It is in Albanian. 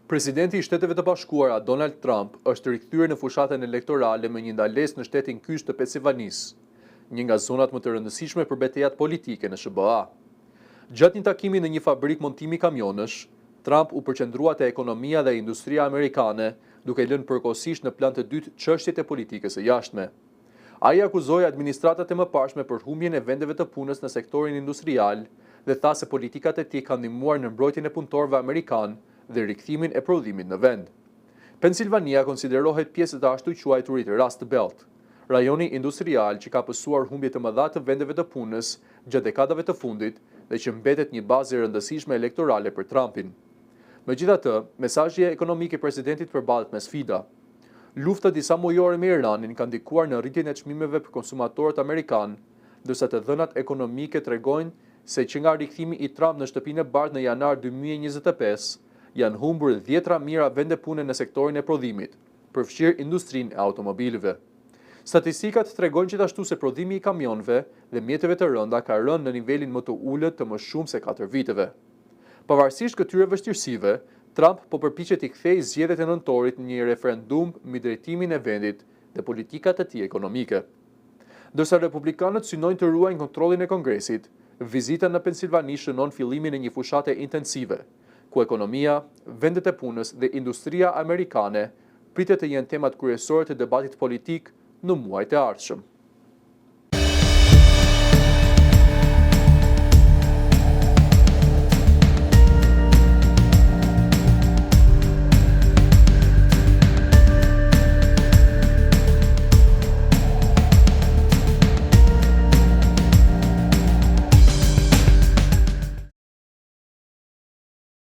Presidenti i Shteteve të Bashkuara, Donald Trump, është rikthyer në fushatën elektorale me një ndalesë në shtetin kyç të Pensilvanisë, një nga zonat më të rëndësishme për betejat politike në SHBA. Gjatë një takimi në një fabrikë montimi kamionësh, Trump u përqendrua te ekonomia dhe industria amerikane, duke lënë përkohësisht në plan të dytë çështjet e politikës së jashtme. Ai akuzoi administratat e mëparshme për humbjen e vendeve të punës në sektorin industrial dhe tha se politikat e tij kanë ndihmuar në mbrojtjen e punëtorëve amerikanë dhe rikthimin e prodhimit në vend. Pensilvania konsiderohet pjesë e të ashtuquajturit Rust Belt, rajoni industrial që ka pësuar humbje të mëdha të vendeve të punës gjatë dekadave të fundit dhe që mbetet një bazë e rëndësishme elektorale për Trumpin. Megjithatë, mesazhi ekonomik i presidentit përballet me sfida. Lufta disa mujore me Iranin ka ndikuar në rritjen e çmimeve për konsumatorët amerikanë, ndërsa të dhënat ekonomike tregojnë se që nga rikthimi i Trump në Shtëpinë e Bardhë në janar 2025, janë humbur dhjetra mijëra vende pune në sektorin e prodhimit, përfshirë industrinë e automobilëve. Statistikat tregojnë gjithashtu se prodhimi i kamionëve dhe mjeteve të rënda ka rënë në nivelin më të ulët të më shumë se 4 viteve. Pavarësisht këtyre vështirësive, Trump po përpiqet t'i kthejë zgjedhjet e nëntorit në një referendum mbi drejtimin e vendit dhe politikat e tij ekonomike. Ndërsa republikanët synojnë të ruajnë kontrollin e Kongresit, vizita në Pensilvani shënon fillimin e një fushate intensive, ku ekonomia, vendet e punës dhe industria amerikane pritet të jenë temat kryesore të debatit politik në muajt e ardhshëm.